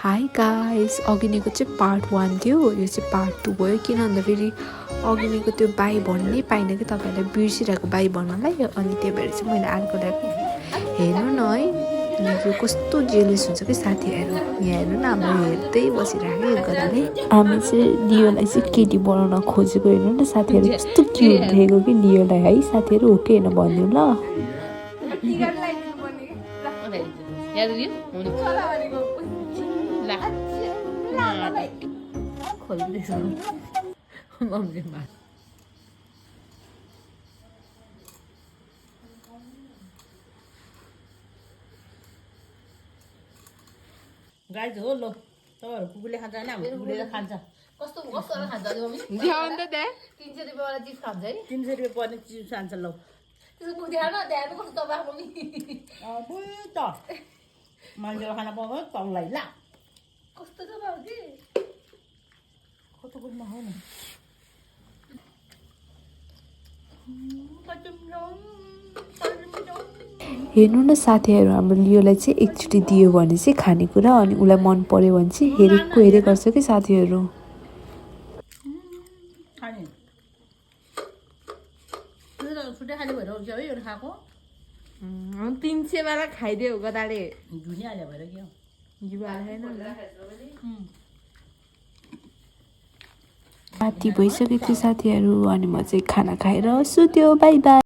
High guys, अघिनिको चाहिँ part 1 थियो, यो चाहिँ पार्ट 2 भयो। किन भन्दा फेरि अघिनिको त्यो बाई भन्नै पाइनँ कि तपाईँहरूलाई बिर्सिरहेको बाई भन्नलाई, अनि त्यही भएर चाहिँ मैले अर्को ल्याएको। हेर्नु न है, यो कस्तो जेलिस हुन्छ कि साथीहरू। यहाँ हेर्नु न, हाम्रो हेर्दै बसिरहेको यो गदाले। हामी चाहिँ लियोलाई चाहिँ केटी बनाउन खोजेको। हेर्नु न साथीहरू, कस्तो क्युट देखेको कि लियोलाई है साथीहरू। हो कि हेर्न भन्नु ल। गाइज हो लो तपाईँहरू कुकुरले खान्छ होइन, हाम्रो कुकुरले खान्छ। कस्तो कस्तो खान्छ अरे मम्मी? 300 रुपियाँ वाला चिप्स खान्छ है? 300 रुपियाँ पर्ने चिप्स खान्छ लौ। त्यसको ध्यान कस्तो तपाईँ मम्मी? त मान्छेको खाना पाउँछ तँलाई ला कस्तो तपाईँ कि? कस्तो कुरमा हो न हेर्नु न साथीहरू, हाम्रो लियोलाई चाहिँ एकचोटि दियो भने चाहिँ खानेकुरा, अनि उसलाई मन पर्यो भने चाहिँ हेरेको हेरे गर्छ कि साथीहरू। खाने छुट्टै खाने भएर आउँछ है यो खाएको। 300 वाला खाइदियो गदाले। धुनिहाल्यो भएर क्या राति भइसकेको थियो साथीहरू, अनि म चाहिँ खाना खाएर सुत्यो। By by.